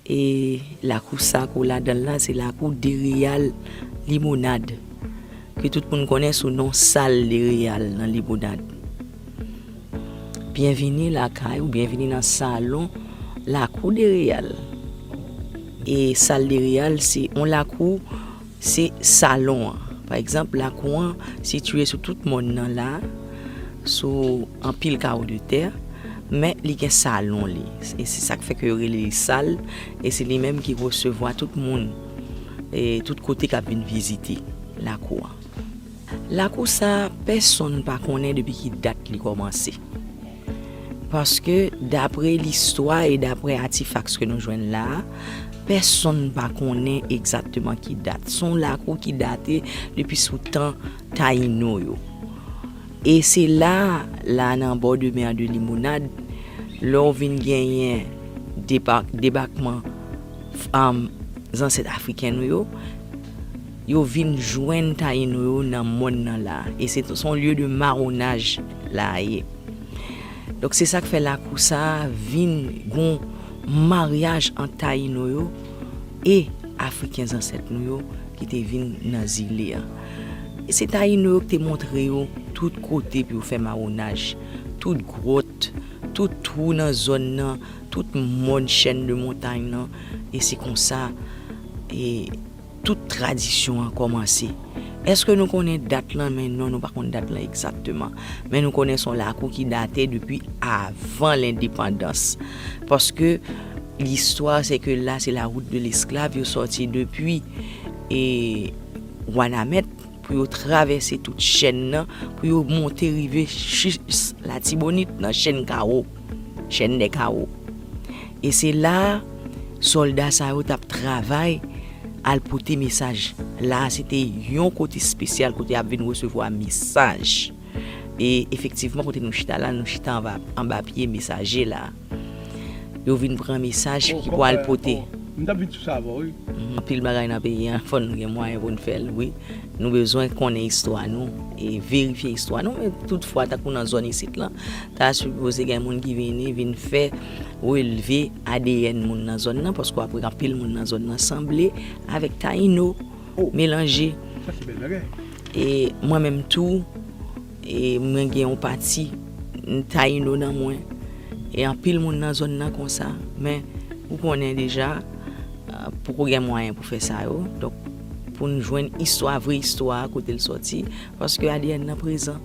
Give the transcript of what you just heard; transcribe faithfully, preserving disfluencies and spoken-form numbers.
E lakou sa ke w ladan l la, se lakou Dereyal Limonad, ke tout moun konnen sou non Sal Dereyal nan Limonad. Byenvini lakay ou, byenvini nan salon lakou Dereyal. E Sal Dereyal, se yon lakou, se salon an. Pa egzanp, lakou an sitiye sou tout mòn nan la, sou anpil kawo de tè, men li gen salon li. E se sa k fè ke yo rele li sal, e se li menm ki resevwa tout moun, e tout kote k ap vin vizite lakou an. Lakou sa, pèsonn pa konnen depi ki dat li kòmanse. Paske, dapre listwa e dapre atifaks ke nou jwenn la a, pèsonn pa konnen egzakteman ki dat. Se yon lakou ki date depi sou tan Tayino yo. E se la, la nan bò de mè de Limonad, lè w vin genyen deba-, debakman, um, zansèt afriken nou yo, yo vin jwenn Tayino yo nan mòn nan la. E se, se yon lye de mawonaj la a ye. Donk, se sa k fè lakou sa a vin gon maryaj ant Tayino yo e Afriken zansèt nou yo ki te vin nan zile a. E se Tayino yo ki te montre yo tout kote pou yo fè mawonaj, tout gwòt, tout twou nan zòn nan, tout mòn, chèn de montay nan. E se konsa, e tout tradisyon an kòmanse. Èske nou konnen dat lan? Men non, nou pa konn dat lan egzakteman. Men nou konnen se yon lakou ki date depi avan lendepandans. Paske listwa se ke la, se la wout de lesklav, yo sòti depi, e, Wanament pou yo travèse tout chèn nan, pou yo monte rive jis Latibonit nan chèn kawo, chèn dè kawo. E se la, sòlda sa yo t ap travay, al pote mesaj. La a, se te yon kote espesyal kote y ap vin resevwa mesaj. E efektivman, kote nou chita la, nou chita anba, anba pye mesaje la. Yo vin pran mesaj ki pou al pote. M t ap vin sou sa avè w, wi. Mhm, anpil bagay nan peyi an, fò nou gen mwayen pou n fè l, wi. Nou bezwen konnen istwa nou e verifye istwa nou, men toutfwa, tankou nan zòn isit lan, ta sipoze gen moun ki vini, vin fè relve A D N moun nan zòn nan, paske w ap wè anpil moun nan zòn nan sanble avèk Tayino, melanje. Sa se bèl bagay. E mwen menm tou, e mwen gen yon pati Tayino nan mwen. E anpil moun nan zòn nan konsa. Men, ou konnen deja, ah, poko gen mwayen pou fè sa yo. Donk, pou n jwenn istwa, vre istwa a, kote l sòti, paske A D N nan prezan.